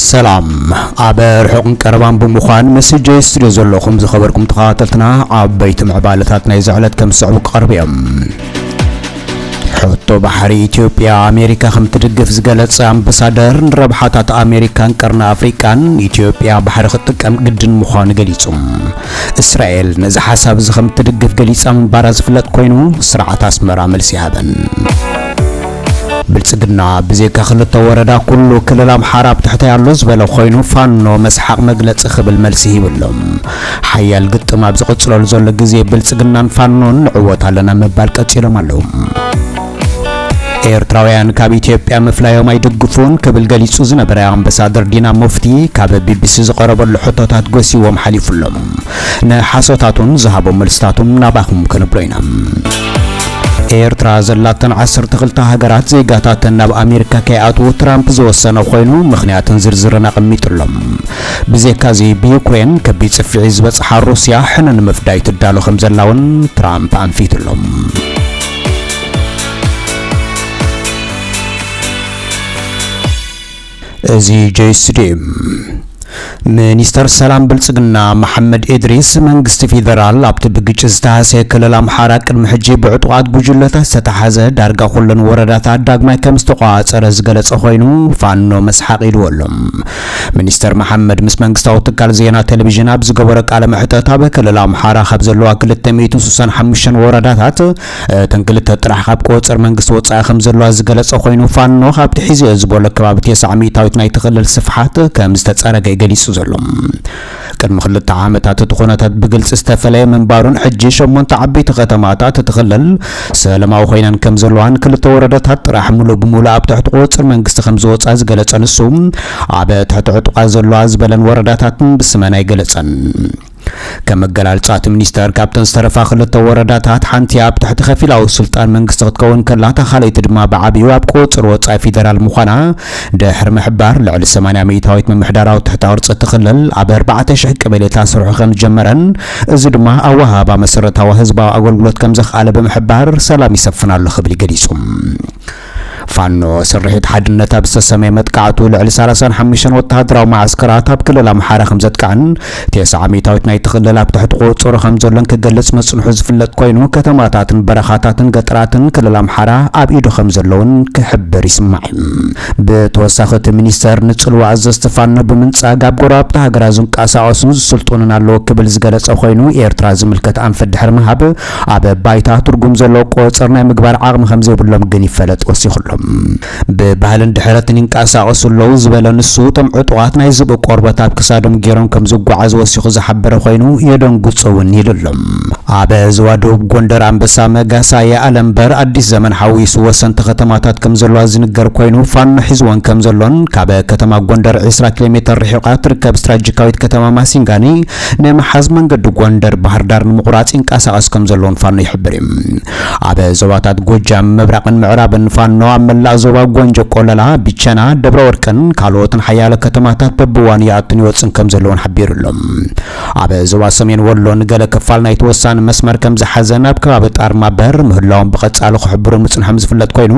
ሰላም። ኣብ ርሑቕን ቀረባን ብምዃን ምስ ጆይ ስቱድዮ ዘለኹም ዝኸበርኩም ተኸታተልትና፣ ዓበይቲ ምዕባለታት ናይዚ ዕለት ከም ዝስዕቡ ክቐርቡ እዮም። ሕቶ ባሕሪ ኢትዮጵያ ኣሜሪካ ከም ትድግፍ ዝገለጸ ኣምባሳደር፣ ንረብሓታት ኣሜሪካን ቀርኒ ኣፍሪቃን ኢትዮጵያ ባሕሪ ክትጥቀም ግድን ምዃኑ ገሊጹ። እስራኤል ነዚ ሓሳብ እዚ ከም ትድግፍ ገሊጻ ምንባራ ዝፍለጥ ኮይኑ፣ ስርዓት ኣስመራ መልሲ ይሃበን። ብልጽግና ብዘይካ ክልተ ወረዳ ኩሉ ክልል ኣምሓራ ኣብ ትሕተይ ኣሎ ዝበለ ኮይኑ፣ ፋኖ መስሓቕ መግለጺ ክብል መልሲ ሂቡ ኣሎ። ሓያል ግጥም ኣብ ዝቕጽለሉ ዘሎ ግዜ ብልጽግናን ፋኖን ንዕወት ኣለና ምባል ቀጺሎም ኣለዉ። ኤርትራውያን ካብ ኢትዮጵያ ምፍላዮም ኣይድግፉን ክብል ገሊጹ ዝነበረ ኣምባሳደር ዲና ሙፍቲ፣ ካብ ቢቢሲ ዝቐረበሉ ሕቶታት ጎሲዎም ሓሊፉ ኣሎ። ንሓሶታቱን ዝሃቦም መልስታቱን ናባኹም ከነብሎ ኢና። ኤርትራ ዘላተን ዓሰርተ ክልተ ሃገራት ዜጋታተን ናብ ኣሜሪካ ከይኣትዉ ትራምፕ ዝወሰነ ኮይኑ፣ ምኽንያትን ዝርዝርን ኣቐሚጡ ኣሎ። ብዘይካዚ ብዩክሬን ከቢድ ጽፍዒ ዝበጽሓ ሩስያ ሕነ ንምፍዳይ ትዳሎ ከም ዘላ እውን ትራምፕ ኣንፊቱ ኣሎ። እዚ ጆይ ስቱድዮ እዩ። ሚኒስተር ሰላም ብልጽግና መሓመድ ኢድሪስ፣ መንግስቲ ፌደራል ኣብቲ ብግጭት ዝተሃስየ ክልል ኣምሓራ ቅድሚ ሕጂ ብዕጡቓት ጉጅለታት ዝተታሕዘ ዳርጋ ኩለን ወረዳታት ዳግማይ ከም ዝተቋጸረ ዝገለጸ ኮይኑ፣ ፋኖ መስሓቕ ኢልዎ ኣሎ። ሚኒስተር መሓመድ ምስ መንግስታዊ ትካል ዜና ቴሌቪዥን ኣብ ዝገበሮ ቃለ መሕተት፣ ኣብ ክልል ኣምሓራ ካብ ዘለዋ ክልተ ሚእትን ስሳን ሓሙሽተን ወረዳታት፣ እተን ክልተ ጥራሕ ካብ ቁጽጽር መንግስቲ ወጻኢ ከም ዘለዋ ዝገለጸ ኮይኑ፣ ፋኖ ካብቲ ሒዝዮ ዝበሎ ከባቢ ተስዓ ሚእታዊት ናይቲ ክልል ስፍሓት ከም ዝተጸረገ እዩ ገሊጹ ዘሎ። ቅድሚ ክልተ ዓመታት እቲ ኩነታት ብግልጺ ዝተፈለየ ምንባሩን፣ ሕጂ ሸሞንተ ዓበይቲ ከተማታት እቲ ክልል ሰላማዊ ኮይነን ከም ዘለዋን፣ ክልተ ወረዳታት ጥራሕ ምሉእ ብምሉእ ኣብ ትሕቲ ቁጽጽር መንግስቲ ከም ዝወጻ ዝገለጸ ንሱ፣ ኣብ ትሕቲ ዕጡቓት ዘለዋ ዝበለን ወረዳታትን ብስመን ኣይገለጸን። ከም መገላልጻ እቲ ሚኒስተር፣ ካብተን ዝተረፋ ክልተ ወረዳታት ሓንቲ ኣብ ትሕቲ ከፊላዊ ስልጣን መንግስቲ ክትከውን ከላ፣ እታ ካልኣይቲ ድማ ብዓብዩ ኣብ ቁጽጽር ወጻኢ ፌደራል ምዃና ድሕሪ ምሕባር፣ ልዕሊ ሰማንያ ሚእታዊት ምምሕዳራዊ ትሕተ ቅርጺ እቲ ክልል ኣብ ኣርባዕተ ሽሕ ቀበሌታት ስርሑ ከም ዝጀመረን፣ እዚ ድማ ኣወሃህባ መሰረታዊ ህዝባዊ ኣገልግሎት ከም ዘኽኣለ ብምሕባር፣ ሰላም ይሰፍን ኣሎ ክብል ገሊጹ። ፋኖ ስርሒት ሓድነት ኣብ ዝተሰመየ መጥቃዕቱ፣ ልዕሊ ሰላሳን ሓሙሽተን ወተሃደራዊ መዓስከራት ኣብ ክልል ኣምሓራ ከም ዘጥቃዕን፣ ተስዓ ሚእታዊት ናይቲ ክልል ኣብ ትሕቲ ቁጽጽሩ ከም ዘሎን ክገልጽ መጽንሑ ዝፍለጥ ኮይኑ፣ ከተማታትን በረኻታትን ገጠራትን ክልል ኣምሓራ ኣብ ኢዱ ከም ዘለውን ክሕብር ይስማዕ እዩ። ብተወሳኺ እቲ ሚኒስተር፣ ንጽልዋ ኣዘዝቲ ፋኖ ብምንጻግ፣ ኣብ ጎረባብቲ ሃገራት ዝንቀሳቐሱን ዝስልጥኑን ኣለዉ ክብል ዝገለጸ ኮይኑ፣ ኤርትራ ዝምልከት ኣንፈት ድሕሪ ምሃብ፣ ኣብ ባይታ ትርጉም ዘለዎ ቁጽጽር ናይ ምግባር ዓቕሚ ከም ዘይብሎም ግን ይፈለጥ ወሲኹሎም። ብባህልን ድሕረትን ይንቀሳቐሱ ኣለዉ ዝበለ ንሱ፣ እቶም ዕጡቓት ናይ ዝብኢ ቆርበት ኣብ ክሳዶም ገይሮም ከም ዝጓዓዙ ወሲኹ ዝሓበረ ኮይኑ፣ የደንግጹ እውን ኢሉ ኣሎ። ኣብ ዞባ ደቡብ ጎንደር ኣንበሳ፣ መጋሳ፣ የኣለምበር፣ ኣዲስ ዘመን ሓዊሱ ወሰንቲ ከተማታት ከም ዘለዋ ዝንገር ኮይኑ፣ ፋኖ ሒዝወን ከም ዘሎን፣ ካብ ከተማ ጎንደር ዕስራ ኪሎ ሜተር ርሒቓ ትርከብ ስትራቴጂካዊት ከተማ ማሲንጋኒ ንምሓዝ መንገዲ ጎንደር ባህር ዳር ንምቑራጽ ይንቀሳቐስ ከም ዘሎን ፋኖ ይሕብር እዩ። ኣብ ዞባታት ጎጃም፣ ምብራቕን ምዕራብን ፋኖ ኣብ መላእ ዞባ ጎንጆ ቆለላ፣ ቢቸና፣ ደብረ ወርቅን ካልኦትን ሓያሎ ከተማታት በብዋኑ ይኣቱን ይወጽን ከም ዘለውን ሓቢሩ ኣሎ። ኣብ ዞባ ሰሜን ወሎ ንገለ ክፋል ናይቲ ወሳኒ መስመር ከም ዝሓዘን ኣብ ከባቢ ጣርማ በር ምህላዎም ብቐጻሊ ክሕብሩ ምጽንሖም ዝፍለጥ ኮይኑ፣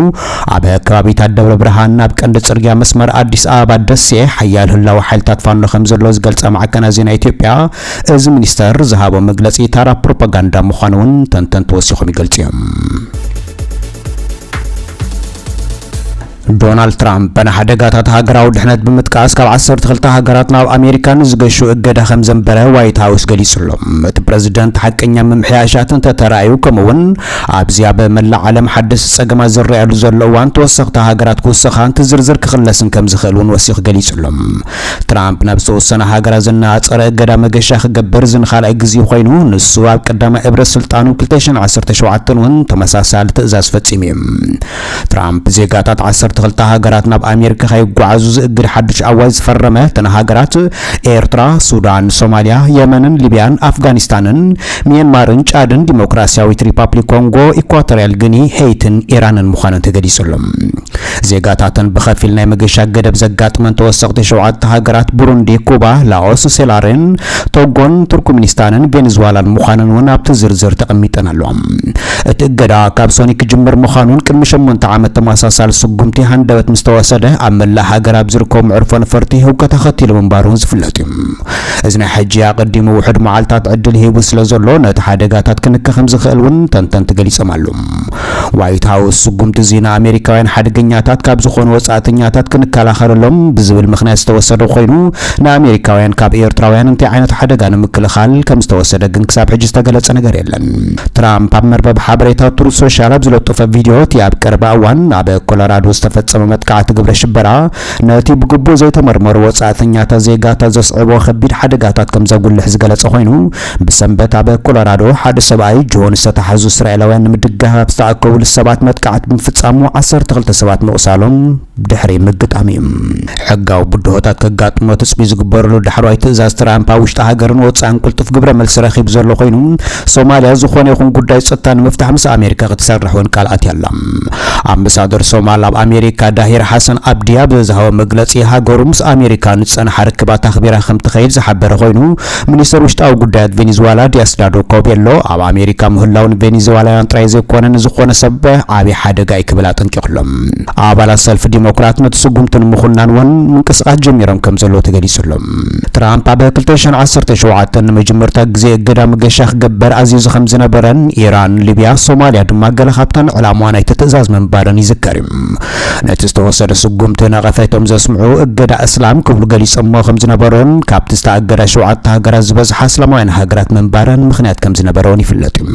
ኣብ ከባቢታት ደብረ ብርሃን ናብ ቀንዲ ጽርግያ መስመር ኣዲስ ኣበባ ደሴ ሓያል ህላወ ሓይልታት ፋኖ ከም ዘሎ ዝገልጻ ማዕከናት ዜና ኢትዮጵያ፣ እዚ ሚኒስተር ዝሃቦ መግለጺ ታራ ፕሮፓጋንዳ ምዃኑ እውን ተንተንቲ ወሲኾም ይገልጹ እዮም። ዶናልድ ትራምፕ ንሓደጋታት ሃገራዊ ድሕነት ብምጥቃስ፣ ካብ ዓሰርተ ክልተ ሃገራት ናብ ኣሜሪካ ንዝገሹ እገዳ ከም ዘንበረ ዋይት ሃውስ ገሊጹ ኣሎ። እቲ ፕረዚደንት ሓቀኛ ምምሕያሻት እንተተራእዩ፣ ከምኡ'ውን ኣብዚ ኣብ መላእ ዓለም ሓደስቲ ጸገማት ዝረኣየሉ ዘሎ እዋን፣ ተወሰኽቲ ሃገራት ክውሰኻን እቲ ዝርዝር ክኽለስን ከም ዝኽእል እውን ወሲኹ ገሊጹ ኣሎ። ትራምፕ ናብ ዝተወሰነ ሃገራት ዘነጻጸረ እገዳ መገሻ ክገብር እዚ ንኻልኣይ ግዜኡ ኮይኑ፣ ንሱ ኣብ ቀዳማይ እብረት ስልጣኑ ክልተ ሽሕን ዓሰርተ ሸውዓተን እውን ተመሳሳሊ ትእዛዝ ፈጺሙ እዩ። ትራምፕ ዜጋታት ዓሰርተ ክልተ ሃገራት ናብ ኣሜሪካ ከይጓዓዙ ዝእግድ ሓድሽ ኣዋጅ ዝፈረመ፣ እተን ሃገራት ኤርትራ፣ ሱዳን፣ ሶማልያ፣ የመንን ሊብያን፣ ኣፍጋኒስታንን፣ ሚያንማርን፣ ጫድን፣ ዲሞክራሲያዊት ሪፓብሊክ ኮንጎ፣ ኢኳቶሪያል ግኒ፣ ሄይትን ኢራንን ምዃነን ተገሊጹ ኣሎ። ዜጋታተን ብኸፊል ናይ መገሻ ገደብ ዘጋጥመን ተወሰኽቲ ሸውዓተ ሃገራት፣ ቡሩንዲ፣ ኩባ፣ ላኦስ፣ ሴላሬን፣ ቶጎን፣ ቱርክሚኒስታንን ቬኔዙዋላን ምዃነን እውን ኣብቲ ዝርዝር ተቐሚጠን ኣለዋ። እቲ እገዳ ካብ ሶኒ ክጅምር ምዃኑን ቅድሚ ሸሞንተ ዓመት ተመሳሳሊ ስጉምቲ ሃንደበት ምስ ተወሰደ፣ ኣብ መላእ ሃገር ኣብ ዝርከቡ መዕርፎ ነፈርቲ ህውከት ኣኸቲሉ ምንባሩ ዝፍለጥ እዩ። እዚ ናይ ሕጂ ኣቐዲሙ ውሑድ መዓልታት ዕድል ሂቡ ስለ ዘሎ፣ ነቲ ሓደጋታት ክንከ ከም ዝኽእል እውን ተንተንቲ ገሊጾም ኣለዉ። ዋይት ሃውስ ስጉምቲ እዚ ንኣሜሪካውያን ሓደገኛታት ካብ ዝኾኑ ወጻእተኛታት ክንከላኸለሎም ብዝብል ምኽንያት ዝተወሰደ ኮይኑ፣ ንኣሜሪካውያን ካብ ኤርትራውያን እንታይ ዓይነት ሓደጋ ንምክልኻል ከም ዝተወሰደ ግን ክሳብ ሕጂ ዝተገለጸ ነገር የለን። ትራምፕ ኣብ መርበብ ሓበሬታ ትሩዝ ሶሻል ኣብ ዝለጠፎ ቪድዮ፣ እቲ ኣብ ቀረባ እዋን ኣብ ኮሎራዶ ዝተፈጸመ መጥቃዕቲ ግብረ ሽበራ፣ ነቲ ብግቡእ ዘይተመርመሩ ወጻእተኛታት ዜጋታት ዘስዕቦ ከቢድ ሓደጋታት ከም ዘጉልሕ ዝገለጸ ኮይኑ፣ ብሰንበት ኣብ ኮሎራዶ ሓደ ሰብኣይ ጆን ዝተታሕዙ እስራኤላውያን ንምድጋፍ ኣብ ዝተኣከቡሉ ሰባት መጥቃዕቲ ብምፍጻሙ ዓሰርተ ክልተ ሰባት ምቑሳሎም ድሕሪ ምግጣም እዩ። ሕጋዊ ብድሆታት ከጋጥሞ ትጽቢት ዝግበረሉ ዳሕረዋይ ትእዛዝ ትራምፕ ኣብ ውሽጢ ሃገርን ወጻእን ቅልጡፍ ግብረ መልሲ ረኺቡ ዘሎ ኮይኑ፣ ሶማልያ ዝኾነ ይኹን ጉዳይ ጸጥታ ንምፍታሕ ምስ ኣሜሪካ ክትሰርሕ እውን ቃል ኣትያ ኣላ። ኣምባሳደር ሶማል ኣብ ኣሜሪካ ዳሂር ሓሰን ኣብዲ ኣብ ዝሃቦ መግለጺ፣ ሃገሩ ምስ ኣሜሪካ ንጸንሓ ርክባት ኣኽቢራ ከም ትኸይድ ዝሓበረ ኮይኑ፣ ሚኒስተር ውሽጣዊ ጉዳያት ቬኔዙዋላ ዲያስዳዶ ኮቤሎ ኣብ ኣሜሪካ ምህላው ንቬኔዙዋላውያን ጥራይ ዘይኮነ ንዝኾነ ሰብ ዓቢ ሓደጋ እዩ ክብል ኣጠንቂቑሎም። ኣባላት ሰልፊ ዲሞክራት ነቲ ስጉምቲ ንምኹናን እውን ምንቅስቃስ ጀሚሮም ከም ዘለዉ ተገሊጹሎም። ትራምፕ ኣብ ክልተ ሽሕን ዓሰርተ ሸውዓተን ንመጀመርታ ግዜ እገዳ መገሻ ክገበር ኣዚዙ ከም ዝነበረን፣ ኢራን፣ ሊብያ፣ ሶማልያ ድማ ገለ ካብተን ዕላማ ናይቲ ትእዛዝ ምንባረን ይዝከር እዩ። ነቲ ዝተወሰደ ስጉምቲ ነቐፌቶም ዘስምዑ እገዳ እስላም ክብሉ ገሊጾሞ ከም ዝነበሩን፣ ካብቲ ዝተኣገዳ ሸውዓተ ሃገራት ዝበዝሓ እስላማውያን ሃገራት ምንባረን ምኽንያት ከም ዝነበረውን ይፍለጥ እዩ።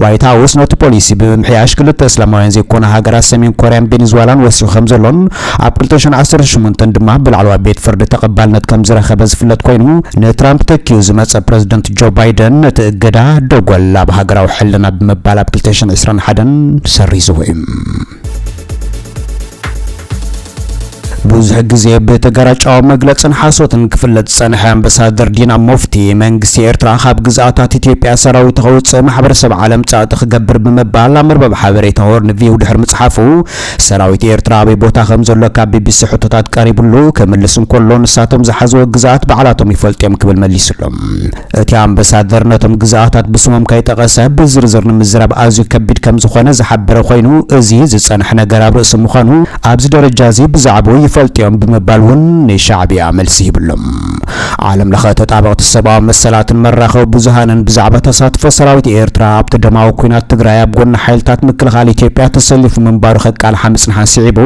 ዋይት ሃውስ ነቲ ፖሊሲ ብምምሕያሽ ክልተ እስላማውያን ዘይኮና ሃገራት ሰሜን ኮርያን ቬኔዙዋላን ወሲኹ ከም ዘሎን፣ ኣብ ክልተ ሽሕን ዓሰርተ ሸሞንተን ድማ ብላዕለዋይ ቤት ፍርዲ ተቐባልነት ከም ዝረኸበ ዝፍለጥ ኮይኑ፣ ንትራምፕ ተኪኡ ዝመጸ ፕረዚደንት ጆ ባይደን ነቲ እገዳ ደጎል ኣብ ሃገራዊ ሕልና ብምባል ኣብ ክልተ ሽሕን ዕስራን ሓደን ሰሪዝዎ እዩ። ብዙሕ ግዜ ብተገራጫዊ መግለጽን ሓሶትን ክፍለጥ ዝጸንሐ ኣምባሳደር ዲና ሙፍቲ፣ መንግስቲ ኤርትራ ካብ ግዝኣታት ኢትዮጵያ ሰራዊት ከውጽእ ማሕበረሰብ ዓለም ጸቕጢ ክገብር ብምባል ኣብ መርበብ ሓበሬታ ሆርን ቪው ድሕሪ ምጽሓፉ፣ ሰራዊት ኤርትራ ኣበይ ቦታ ከም ዘሎ ካብ ቢቢሲ ሕቶታት ቀሪብሉ ክምልስ እንከሎ፣ ንሳቶም ዝሓዝዎ ግዝኣት ባዕላቶም ይፈልጡ እዮም ክብል መሊሱሎም። እቲ ኣምባሳደር ነቶም ግዝኣታት ብስሞም ከይጠቐሰ ብዝርዝር ንምዝራብ ኣዝዩ ከቢድ ከም ዝኾነ ዝሓበረ ኮይኑ፣ እዚ ዝጸንሐ ነገር ኣብ ርእሲ ምዃኑ፣ ኣብዚ ደረጃ እዚ ብዛዕባኡ ይፈልጡ እዮም ብምባል እውን ንሻዕቢያ መልሲ ሂብሎም። ዓለም ለኸ ተጣበቕቲ ሰብኣዊ መሰላትን መራኸቢ ብዙሃንን ብዛዕባ ተሳትፎ ሰራዊት ኤርትራ ኣብቲ ደማዊ ኲናት ትግራይ ኣብ ጎኒ ሓይልታት ምክልኻል ኢትዮጵያ ተሰሊፉ ምንባሩ ከቃልሓ ምጽንሓን ስዒቡ፣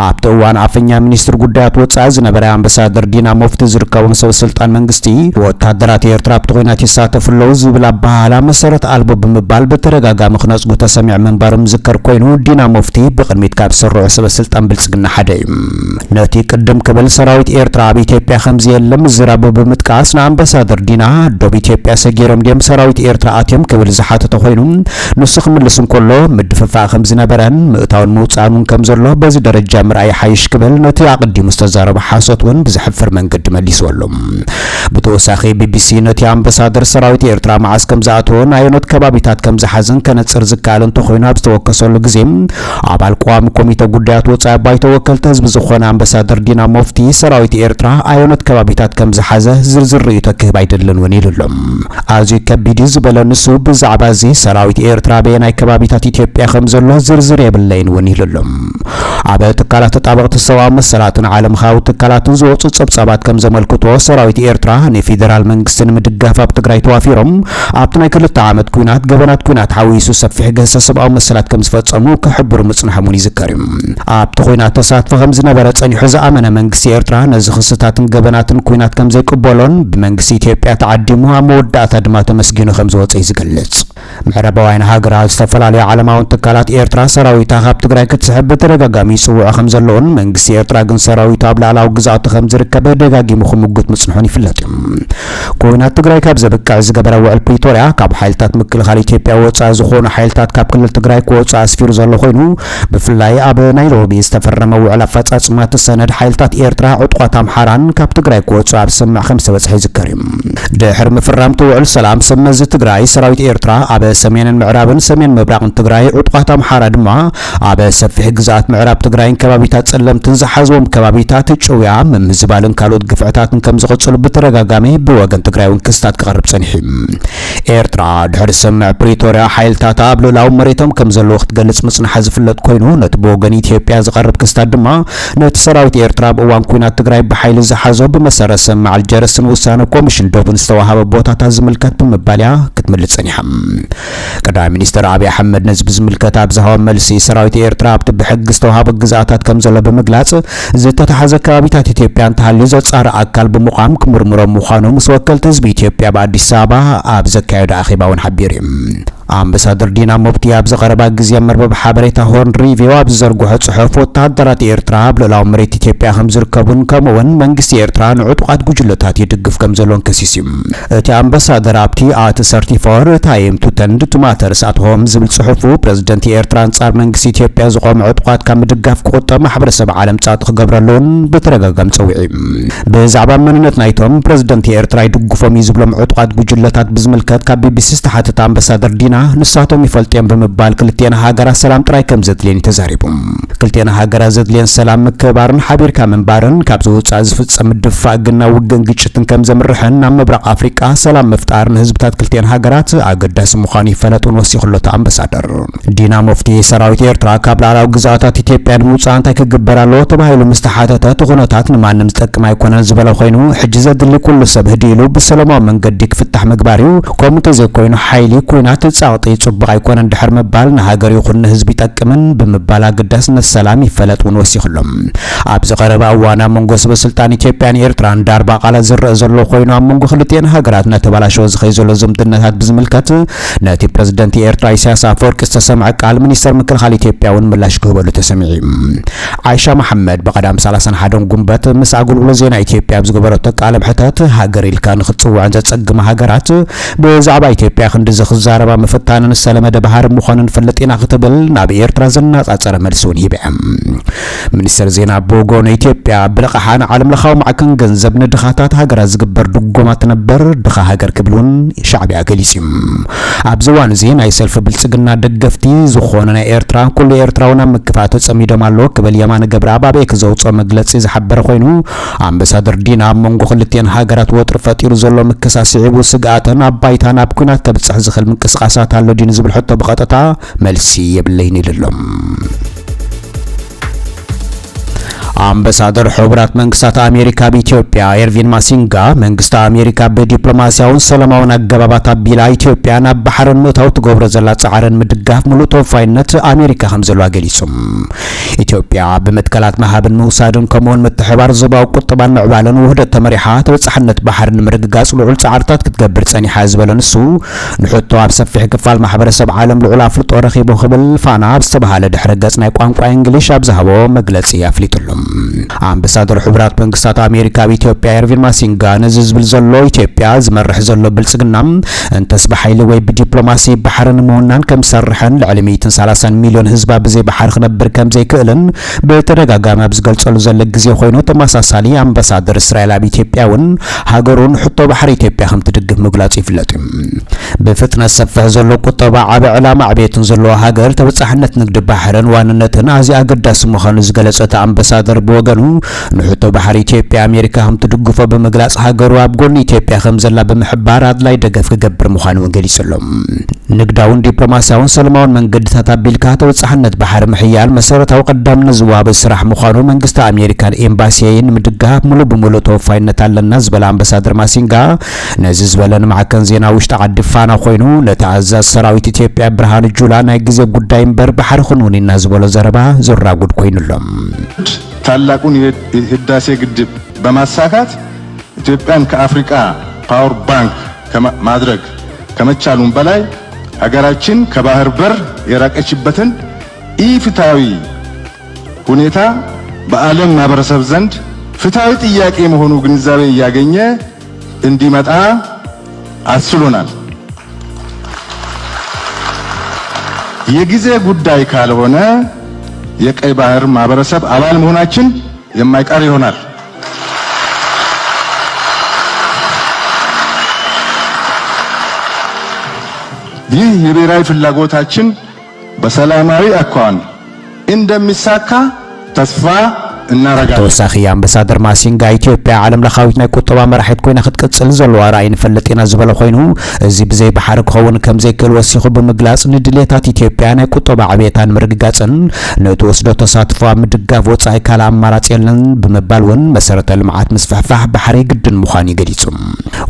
ኣብቲ እዋን ኣፈኛ ሚኒስትሪ ጉዳያት ወጻኢ ዝነበረ ኣምባሳደር ዲና ሙፍቲ ዝርከቦም ሰበ ስልጣን መንግስቲ፣ ወታደራት ኤርትራ ኣብቲ ኲናት ይሳተፉ ኣለዉ ዝብል ኣበሃህላ መሰረት ኣልቦ ብምባል ብተደጋጋሚ ክነጽጉ ተሰሚዖም ምንባሮም ዝዝከር ኮይኑ፣ ዲና ሙፍቲ ብቕድሚት ካብ ዝስርዑ ሰበ ስልጣን ብልጽግና ሓደ እዩ። ነቲ ቅድም ክብል ሰራዊት ኤርትራ ኣብ ኢትዮጵያ ከም ዘየለ ምዝራቡ ብምጥቃስ፣ ንኣምባሳደር ዲና ዶብ ኢትዮጵያ ሰጊሮም ድዮም ሰራዊት ኤርትራ ኣትዮም ክብል ዝሓተተ ኮይኑ፣ ንሱ ክምልስ እንከሎ ምድፍፋእ ከም ዝነበረን ምእታውን ምውጻእን እውን ከም ዘሎ በዚ ደረጃ ምርኣይ ይሓይሽ ክብል ነቲ ኣቐዲሙ ዝተዛረቦ ሓሶት እውን ብዘሕፍር መንገዲ መሊስዎ ኣሎ። ብተወሳኺ ቢቢሲ ነቲ ኣምባሳደር ሰራዊት ኤርትራ መዓስ ከም ዝኣተወን ኣየኖት ከባቢታት ከም ዝሓዘን ከነጽር ዝከኣል እንተኾይኑ ኣብ ዝተወከሰሉ ግዜ፣ ኣባል ቀዋሚ ኮሚተ ጉዳያት ወጻኢ ባይቶ ወከልቲ ህዝቢ ዝኾነ ኣምባሳደር ዲና ሙፍቲ፣ ሰራዊት ኤርትራ ኣየኖት ከባቢታት ከም ዝሓዘ ዝርዝር ርእይቶ ክህብ ኣይደልን እውን ኢሉ ኣሎ። ኣዝዩ ከቢድ እዩ ዝበለ ንሱ፣ ብዛዕባ እዚ ሰራዊት ኤርትራ ኣበየናይ ከባቢታት ኢትዮጵያ ከም ዘሎ ዝርዝር የብለይን እውን ኢሉ ኣሎ። ኣብ ትካላት ተጣበቕቲ ሰብኣዊ መሰላትን ዓለምኻዊ ትካላትን ዝወጹ ጸብጻባት ከም ዘመልክቶ፣ ሰራዊት ኤርትራ ንፌደራል መንግስቲ ንምድጋፍ ኣብ ትግራይ ተዋፊሮም፣ ኣብቲ ናይ ክልተ ዓመት ኲናት ገበናት ኲናት ሓዊሱ ሰፊሕ ግህሰት ሰብኣዊ መሰላት ከም ዝፈጸሙ ክሕብሩ ምጽንሖም እውን ይዝከር እዩ። ኣብቲ ኲናት ተሳትፎ ከም ዝነበረ ጸኒሑ ዝኣመነ መንግስቲ ኤርትራ፣ ነዚ ክስታትን ገበናትን ኲናት ከም ዘይቅበሎን ብመንግስቲ ኢትዮጵያ ተዓዲሙ ኣብ መወዳእታ ድማ ተመስጊኑ ከም ዝወጸ እዩ ዝገልጽ። ምዕራባውያን ሃገራት፣ ዝተፈላለዩ ዓለማውን ትካላት ኤርትራ ሰራዊታ ካብ ትግራይ ክትስሕብ ብተደጋጋሚ ይጽውዑ ከም ዘለውን፣ መንግስቲ ኤርትራ ግን ሰራዊቱ ኣብ ላዕላዊ ግዝኣቱ ከም ዝርከብ ደጋጊሙ ክምጉት ምጽንሑን ይፍለጥ እዩ። ኲናት ትግራይ ካብ ዘብቅዕ ዝገበረ ውዕል ፕሪቶርያ፣ ካብ ሓይልታት ምክልኻል ኢትዮጵያ ወጻኢ ዝኾኑ ሓይልታት ካብ ክልል ትግራይ ክወጹ ኣስፊሩ ዘሎ ኮይኑ፣ ብፍላይ ኣብ ናይሮቢ ዝተፈረመ ውዕል ኣፈጻጽማ እቲ ሰነድ፣ ሓይልታት ኤርትራ ዕጡቓት ኣምሓራን ካብ ትግራይ ክወጹ ኣብ ስምምዕ ከም ዝተበጽሐ ይዝከር እዩ። ድሕሪ ምፍራም እቲ ውዕል ሰላም፣ ሰብ መዚ ትግራይ ሰራዊት ኤርትራ ኣብ ሰሜንን ምዕራብን ሰሜን ምብራቕን ትግራይ፣ ዕጡቓት ኣምሓራ ድማ ኣብ ሰፊሕ ግዝኣት ምዕራብ ትግራይን ከባቢታት ጸለምትን ዝሓዝዎም ከባቢታት ጭውያ፣ ምምዝባልን ካልኦት ግፍዕታትን ከም ዝቕጽሉ ብተደጋጋሚ ብወገን ትግራይ እውን ክስታት ክቐርብ ጸኒሑ እዩ። ኤርትራ ድሕሪ ስምምዕ ፕሪቶርያ ሓይልታታ ኣብ ልኡላዊ መሬቶም ከም ዘለዉ ክትገልጽ ምጽንሓ ዝፍለጥ ኮይኑ፣ ነቲ ብወገን ኢትዮጵያ ዝቐርብ ክስታት ድማ ነቲ ሰራዊት ኤርትራ ኣብ እዋን ኲናት ትግራይ ብሓይሊ ዝሓዞ ብመሰረት ስምምዕ ኣልጀርስን ውሳነ ኮሚሽን ዶብን ዝተዋሃበ ቦታታት ዝምልከት ብምባል እያ ክትምልስ ጸኒሓ። ቀዳማይ ሚኒስትር ኣብይ ኣሕመድ ነዚ ብዝምልከት ኣብ ዝሃቦ መልሲ፣ ሰራዊት ኤርትራ ኣብቲ ብሕጊ ዝተዋሃቦ ግዝኣታት ከም ዘሎ ብምግላጽ፣ ዝተታሕዘ ከባቢታት ኢትዮጵያ እንተሃልዩ ዘጻሪ ኣካል ብምቋም ክምርምሮ ምዃኑ ምስ ወከልቲ ህዝቢ ኢትዮጵያ ኣብ ኣዲስ ኣበባ ኣብ ዘካየዶ ኣኼባ እውን ሓቢሩ እዩ። ኣምባሳደር ዲና ሙፍቲ ኣብዚ ቀረባ ግዜ መርበብ ሓበሬታ ሆርን ሪቪው ኣብ ዝዘርግሖ ጽሑፍ፣ ወተሃደራት ኤርትራ ኣብ ልኡላዊ መሬት ኢትዮጵያ ከም ዝርከቡን ከምኡ'ውን መንግስቲ ኤርትራ ንዕጡቓት ጉጅለታት ይድግፍ ከም ዘሎን ከሲሱ እዩ። እቲ ኣምባሳደር ኣብቲ ኣት ሰርቲፎር ታይም ቱ ተንድ ቱ ማተርስ ኣት ሆም ዝብል ጽሑፉ፣ ፕረዚደንት ኤርትራ ኣንጻር መንግስቲ ኢትዮጵያ ዝቖሙ ዕጡቓት ካብ ምድጋፍ ክቑጠብ ማሕበረሰብ ዓለም ጸቕጢ ክገብረሉን ብተደጋጋሚ ጸዊዑ እዩ። ብዛዕባ መንነት ናይቶም ፕረዚደንት ኤርትራ ይድግፎም እዩ ዝብሎም ዕጡቓት ጉጅለታት ብዝምልከት ካብ ቢቢሲ ዝተሓተተ ኣምባሳደር ዲና፣ ንሳቶም ይፈልጡ እዮም ብምባል ክልቲኤን ሃገራት ሰላም ጥራይ ከም ዘድልየን እዩ ተዛሪቡ። ክልቲኤን ሃገራት ዘድልየን ሰላም ምክብባርን ሓቢርካ ምንባርን፣ ካብዚ ውጻእ ዝፍጸም ምድፍፋእ ግን ናብ ውግእን ግጭትን ከም ዘምርሕን ናብ ምብራቕ ኣፍሪቃ ሰላም ምፍጣር ንህዝብታት ክልቲኤን ሃገራት ኣገዳሲ ምዃኑ ይፈለጥ እውን ወሲኹ ኣሎ እቲ ኣምባሳደር። ዲና ሙፍቲ፣ ሰራዊት ኤርትራ ካብ ላዕላዊ ግዝኣታት ኢትዮጵያ ንምውጻእ እንታይ ክግበር ኣለዎ ተባሂሉ ምስ ተሓተተ፣ እቲ ኩነታት ንማንም ዝጠቅም ኣይኮነን ዝበለ ኮይኑ፣ ሕጂ ዘድሊ ኩሉ ሰብ ህድእ ኢሉ ብሰላማዊ መንገዲ ክፍታሕ ምግባር እዩ። ከምኡ እንተዘይኮይኑ ሓይሊ፣ ኲናት፣ ጸቕጢ ጽቡቕ ኣይኮነን ድሕሪ ምባል፣ ንሃገር ይኹን ንህዝቢ ይጠቅምን ብምባል ኣገዳስነት ሰላም ይፈለጥ እውን ወሲኹ ኣሎ። ኣብዚ ቀረባ እዋን ኣብ መንጎ ሰበ ስልጣን ኢትዮጵያን ኤርትራን ዳርባ ቃላት ዝረአ ዘሎ ኮይኑ፣ ኣብ መንጎ ክልቲኤን ሃገራት እናተበላሸወ ዝኸይ ዘሎ ዝምድናታት ብዝምልከት ነቲ ፕረዚደንት ኤርትራ ኢሳያስ ኣፈወርቂ ዝተሰምዐ ቃል ሚኒስተር ምክልኻል ኢትዮጵያ እውን ምላሽ ክህበሉ ተሰሚዑ እዩ። ዓይሻ መሓመድ ብቐዳም ሰላሳን ሓደን ጉንበት ምስ ኣገልግሎት ዜና ኢትዮጵያ ኣብ ዝገበረቶ ቃለ መሕተት፣ ሃገር ኢልካ ንኽትጽውዐን ዘጸግማ ሃገራት ብዛዕባ ኢትዮጵያ ክንድዚ ክዛረባ ምፍታነን ዝተለመደ ባህሪ ምዃኑ ንፈልጥ ኢና ክትብል ናብ ኤርትራ ዘነጻጸረ መልሲ እውን ሂባ እያ። ሚኒስተር ዜና ብወገኑ፣ ኢትዮጵያ ብልቓሓ ንዓለም ለኻዊ ማዕከን ገንዘብ ንድኻታት ሃገራት ዝግበር ድጎማ ትነበር ድኻ ሃገር ክብል እውን ሻዕቢያ ገሊጹ እዩ። ኣብዚ እዋን እዚ ናይ ሰልፊ ብልጽግና ደገፍቲ ዝኾኑ ናይ ኤርትራ ኩሉ ኤርትራዊ ናብ ምክፋእ ተጸሚዶም ኣለዉ ክብል የማነ ገብረኣብ ኣብ ኤክስ ዘውጽኦ መግለጺ ዝሓበረ ኮይኑ፣ ኣምባሳደር ዲና ኣብ መንጎ ክልቲኤን ሃገራት ወጥሪ ፈጢሩ ዘሎ ምክሳስ ስዒቡ ስግኣተን ኣብ ባይታ ናብ ኲናት ከብጽሕ ዝኽእል ምንቅስቓሳት ኣሎ ድዩ ንዝብል ሕቶ ብቐጥታ መልሲ የብለይን ኢሉ ኣሎ። ኣምባሳደር ሕቡራት መንግስታት ኣሜሪካ ኣብ ኢትዮጵያ ኤርቪን ማሲንጋ፣ መንግስቲ ኣሜሪካ ብዲፕሎማስያውን ሰላማውን ኣገባባት ኣቢላ ኢትዮጵያ ናብ ባሕሪ ንምእታው ትገብሮ ዘላ ጻዕርን ምድጋፍ ምሉእ ተወፋይነት ኣሜሪካ ከም ዘለዋ ገሊጹ። ኢትዮጵያ ብምትካላት ምሃብን ምውሳድን ከምኡውን ምትሕባር ዞባዊ ቁጠባን ምዕባለን ውህደት ተመሪሓ ተበጻሕነት ባሕሪ ንምርግጋጽ ልዑል ጻዕርታት ክትገብር ጸኒሓ ዝበለ ንሱ፣ ንሕቶ ኣብ ሰፊሕ ክፋል ማሕበረሰብ ዓለም ልዑል ኣፍልጦ ረኺቡ ክብል ፋና ኣብ ዝተባህለ ድሕረ ገጽ ናይ ቋንቋ እንግሊሽ ኣብ ዝሃቦ መግለጺ ኣፍሊጡ ኣሎ። ኣምባሳደር ሕቡራት መንግስታት ኣሜሪካ ኣብ ኢትዮጵያ ኤርቪን ማሲንጋ ነዚ ዝብል ዘሎ፣ ኢትዮጵያ ዝመርሕ ዘሎ ብልጽግና እንተስ ብሓይሊ ወይ ብዲፕሎማሲ ባሕሪ ንምውናን ከም ዝሰርሕን ልዕሊ ሚእትን ሰላሳን ሚልዮን ህዝባ ብዘይ ባሕሪ ክነብር ከም ዘይክእልን ብተደጋጋሚ ኣብ ዝገልጸሉ ዘሎ ግዜ ኮይኑ፣ ተመሳሳሊ ኣምባሳደር እስራኤል ኣብ ኢትዮጵያ እውን ሃገሩ ንሕቶ ባሕሪ ኢትዮጵያ ከም ትድግፍ ምግላጹ ይፍለጥ እዩ። ብፍጥነት ዝሰፍሕ ዘሎ ቁጠባ፣ ዓቢ ዕላማ ዕቤትን ዘለዎ ሃገር፣ ተበጻሕነት ንግዲ ባሕርን ዋንነትን ኣዝዩ ኣገዳሲ ምዃኑ ዝገለጸ እቲ ኣምባሳደር ብወገኑ፣ ንሕቶ ባሕሪ ኢትዮጵያ ኣሜሪካ ከም ትድግፎ ብምግላጽ፣ ሃገሩ ኣብ ጎኒ ኢትዮጵያ ከም ዘላ ብምሕባር ኣድላይ ደገፍ ክገብር ምዃኑ እውን ገሊጹ ኣሎ። ንግዳውን ዲፕሎማስያውን ሰላማውን መንገድታት ኣቢልካ ተበጻሕነት ባሕሪ ምሕያል መሰረታዊ ቀዳምነት ዝወሃቦ ስራሕ ምዃኑ መንግስቲ ኣሜሪካን ኤምባሲየይን ንምድጋፍ ሙሉእ ብሙሉእ ተወፋይነት ኣለና ዝበለ ኣምባሳደር ማሲንጋ፣ ነዚ ዝበለ ንማዕከን ዜና ውሽጢ ዓዲ ፋና ኮይኑ፣ ነቲ ኣዛዚ ሰራዊት ኢትዮጵያ ብርሃኑ ጁላ ናይ ግዜ ጉዳይ እምበር ባሕሪ ክንውን ኢና ዝበሎ ዘረባ ዘራጉድ ኮይኑ ኣሎ። ታላቁን የህዳሴ ግድብ በማሳካት ኢትዮጵያን ከአፍሪካ ፓወር ባንክ ከማ-፣ ማድረግ ከመቻሉም በላይ ሀገራችን ከባህር በር የራቀችበትን ኢፍትሐዊ ሁኔታ በዓለም ማህበረሰብ ዘንድ ፍትሐዊ ጥያቄ መሆኑ ግንዛቤ እያገኘ እንዲመጣ አስችሎናል። የጊዜ ጉዳይ ካልሆነ የቀይ ባህር ማህበረሰብ አባል መሆናችን የማይቀር ይሆናል። ይህ የብሔራዊ ፍላጎታችን በሰላማዊ አኳኋን እንደሚሳካ ተስፋ እናረጋግጣለን። ተወሳኺ ኣምባሳደር ማሲንጋ፣ ኢትዮጵያ ዓለም ለኻዊት ናይ ቁጠባ መራሒት ኮይና ክትቅጽል ዘለዋ ራእይ ንፈልጥ ኢና ዝበለ ኮይኑ፣ እዚ ብዘይ ባሕሪ ክኸውን ከም ዘይክእል ወሲኹ ብምግላጽ፣ ንድሌታት ኢትዮጵያ ናይ ቁጠባ ዕቤታ ንምርግጋጽን ንእትወስዶ ተሳትፎ ኣብ ምድጋፍ ወጻኢ ካልእ ኣማራጺ የለን ብምባል እውን፣ መሰረተ ልምዓት ምስፍሕፋሕ ባሕሪ ግድን ምዃኑ እዩ ገሊጹ።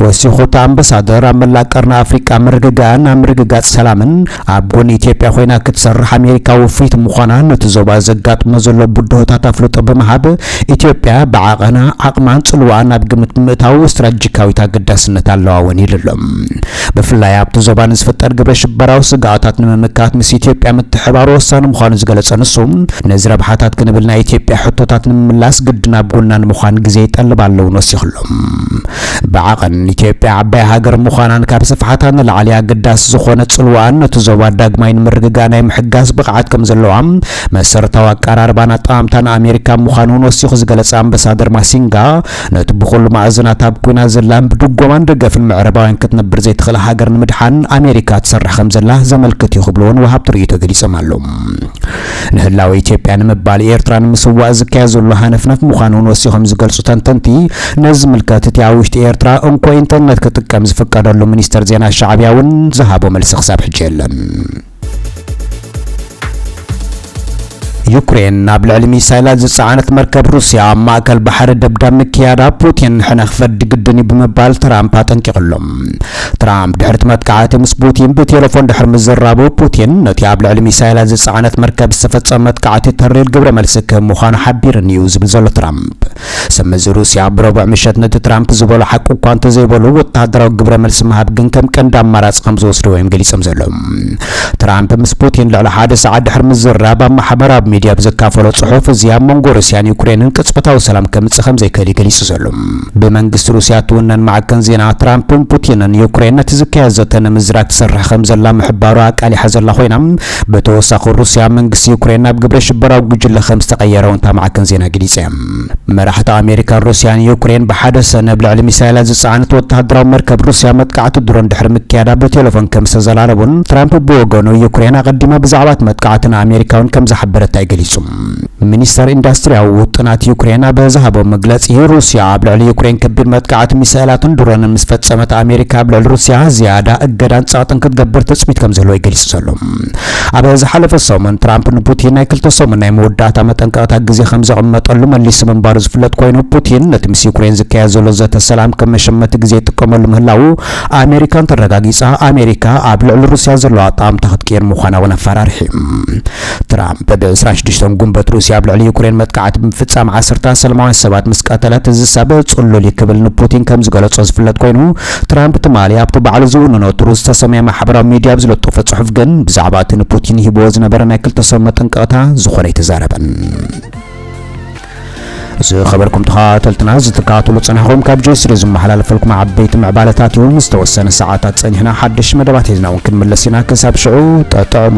ወሲኹ እቲ ኣምባሳደር፣ ኣብ መላእ ቀርኒ ኣፍሪቃ ምርግጋእን ኣብ ምርግጋጽ ሰላምን ኣብ ጎኒ ኢትዮጵያ ኮይና ክትሰርሕ ኣሜሪካ ውፍይቲ ምዃናን ነቲ ዞባ ዘጋጥሞ ዘሎ ብድሆታት ኣፍልጦ ብምሃብ፣ ኢትዮጵያ ብዓቐና፣ ዓቕማን ጽልዋኣን ኣብ ግምት ብምእታው ስትራቴጂካዊት ኣገዳስነት ኣለዋ እውን ኢሉ ኣሎ። ብፍላይ ኣብቲ ዞባ ንዝፍጠር ግብረ ሽበራዊ ስግኣታት ንምምካት ምስ ኢትዮጵያ ምትሕባር ወሳኒ ምዃኑ ዝገለጸ ንሱ፣ ነዚ ረብሓታት ክንብል ናይ ኢትዮጵያ ሕቶታት ንምምላስ ግድን ኣብ ጎና ንምዃን ግዜ ይጠልብ ኣሎ እውን ወሲኹ ኣሎ። ብዓቐን ኢትዮጵያ ዓባይ ሃገር ምዃናን ካብ ስፍሓታ ንላዕሊ ኣገዳሲ ዝኾነ ጽልዋኣን ነቲ ዞባ ዳግማይ ንምርግጋእ ናይ ምሕጋዝ ብቕዓት ከም ዘለዋ፣ መሰረታዊ ኣቀራርባን ኣጠማምታን ኣሜሪካ ምዃኑ እውን ወሲኹ ዝገለጸ ኣምባሳደር ማሲንጋ፣ ነቲ ብኹሉ ማዕዝናት ኣብ ኲናት ዘላን ብድጎማን ደገፍን ምዕራባውያን ክትነብር ዘይትኽእል ሃገር ንምድሓን ኣሜሪካ ትሰርሕ ከም ዘላ ዘመልክት እዩ ክብሉ እውን ወሃብቲ ርእይቶ ገሊጾም ኣለዉ። ንህላወ ኢትዮጵያ ንምባል ኤርትራ ንምስዋእ ዝካየድ ዘሎ ሃነፍነፍ ምዃኑ እውን ወሲኾም ዝገልጹ ተንተንቲ፣ ነዚ ዝምልከት እቲ ኣብ ውሽጢ ኤርትራ እንኮ ኢንተርነት ክጥቀም ዝፍቀደሉ ሚኒስተር ዜና ሻዕብያ እውን ዝሃቦ መልሲ ክሳብ ሕጂ የለን። ዩክሬን ኣብ ልዕሊ ሚሳይላት ዝጸዓነት መርከብ ሩስያ ኣብ ማእከል ባሕሪ ደብዳብ ምክያዳ ፑቲን ሕነ ክፈዲ ግድን እዩ ብምባል ትራምፕ ኣጠንቂቑ ኣሎ። ትራምፕ ድሕሪ እቲ መጥቃዕቲ ምስ ፑቲን ብቴሌፎን ድሕሪ ምዝራቡ፣ ፑቲን ነቲ ኣብ ልዕሊ ሚሳይላት ዝጸዓነት መርከብ ዝተፈጸመ መጥቃዕቲ ተሪር ግብረ መልሲ ክህብ ምዃኑ ሓቢርኒ እዩ ዝብል ዘሎ ትራምፕ፣ ስምዚ ሩስያ ብረቡዕ ምሸት ነቲ ትራምፕ ዝበሎ ሓቂ እኳ እንተዘይበሉ፣ ወተሃደራዊ ግብረ መልሲ ምሃብ ግን ከም ቀንዲ ኣማራጺ ከም ዝወስድዎ እዮም ገሊጾም ዘለዉ። ትራምፕ ምስ ፑቲን ልዕሊ ሓደ ሰዓት ድሕሪ ምዝራብ ኣብ ማሕበራዊ ሚድያ ብዘካፈሎ ጽሑፍ፣ እዚ ኣብ መንጎ ሩስያን ዩክሬንን ቅጽበታዊ ሰላም ከምጽእ ከም ዘይክእል እዩ ገሊጹ ዘሎ። ብመንግስቲ ሩስያ እትውነን ማዕከን ዜና ትራምፕን ፑቲንን፣ ዩክሬን ነቲ ዝካየድ ዘተ ንምዝራግ ትሰርሕ ከም ዘላ ምሕባሩ ኣቃሊሓ ዘላ ኮይና፣ ብተወሳኺ ሩስያ መንግስቲ ዩክሬን ናብ ግብረ ሽበራዊ ጉጅለ ከም ዝተቐየረ እውን እታ ማዕከን ዜና ገሊጻ እያ። መራሕቲ ኣሜሪካን ሩስያን ዩክሬን ብሓደ ሰነ ኣብ ልዕሊ ሚሳይላት ዝጸዓነት ወተሃደራዊ መርከብ ሩስያ መጥቃዕቲ ድሮን ድሕሪ ምክያዳ ብቴሌፎን ከም ዝተዘላለቡን፣ ትራምፕ ብወገኑ ዩክሬን ኣቐዲማ ብዛዕባ እቲ መጥቃዕቲ ንኣሜሪካ እውን ከም ዝሓበረታ እዩ ገሊጹ። ሚኒስተር ኢንዱስትሪያዊ ውጥናት ዩክሬን ኣብ ዝሃቦ መግለጺ፣ ሩስያ ኣብ ልዕሊ ዩክሬን ከቢድ መጥቃዕቲ ሚሳይላትን ድሮንን ምስ ፈጸመት፣ ኣሜሪካ ኣብ ልዕሊ ሩስያ ዝያዳ እገዳን ጸቕጥን ክትገብር ትጽቢት ከም ዘለዎ እዩ ገሊጹ ዘሎ። ኣብ ዝሓለፈ ሰሙን ትራምፕ ንፑቲን ናይ ክልተ ሰሙን ናይ መወዳእታ መጠንቀቕታ ግዜ ከም ዘቐመጠሉ መሊሱ ምንባሩ ዝፍለጥ ኮይኑ፣ ፑቲን ነቲ ምስ ዩክሬን ዝካየድ ዘሎ ዘተ ሰላም ከም መሸመቲ ግዜ ይጥቀመሉ ምህላዉ ኣሜሪካን ተረጋጊጻ፣ ኣሜሪካ ኣብ ልዕሊ ሩስያ ዘለዋ ኣጠማምታ ክትቅይር ምዃና እውን ኣፈራሪሑ። ትራምፕ ብ ዕስራን ሽዱሽተን ጉንበት ሩስያ ኣብ ልዕሊ ዩክሬን መጥቃዕቲ ብምፍጻም ዓሰርተ ሰላማውያን ሰባት ምስ ቀተለት፣ እዚ ሰብ ጽሉል እዩ ክብል ንፑቲን ከም ዝገለጾ ዝፍለጥ ኮይኑ፣ ትራምፕ ትማሊ ኣብቲ ባዕሉ ዝውንኖ ትሩዝ ዝተሰምየ ማሕበራዊ ሚድያ ኣብ ዝለጠፎ ጽሑፍ ግን፣ ብዛዕባ እቲ ንፑቲን ሂብዎ ዝነበረ ናይ ክልተ ሰብ መጠንቀቕታ ዝኾነ ኣይተዛረበን። ዝኸበርኩም ተኸታተልትና፣ እዚ ትከታተሉ ጸናሕኩም ካብ ጆይ ስቱድዮ ዝመሓላለፈልኩም ዓበይቲ ምዕባለታት እዩ። ምስ ተወሰነ ሰዓታት ጸኒሕና ሓድሽ መደባት ሒዝና እውን ክንምለስ ኢና። ክሳብ ሽዑ ጠጥዕሙ።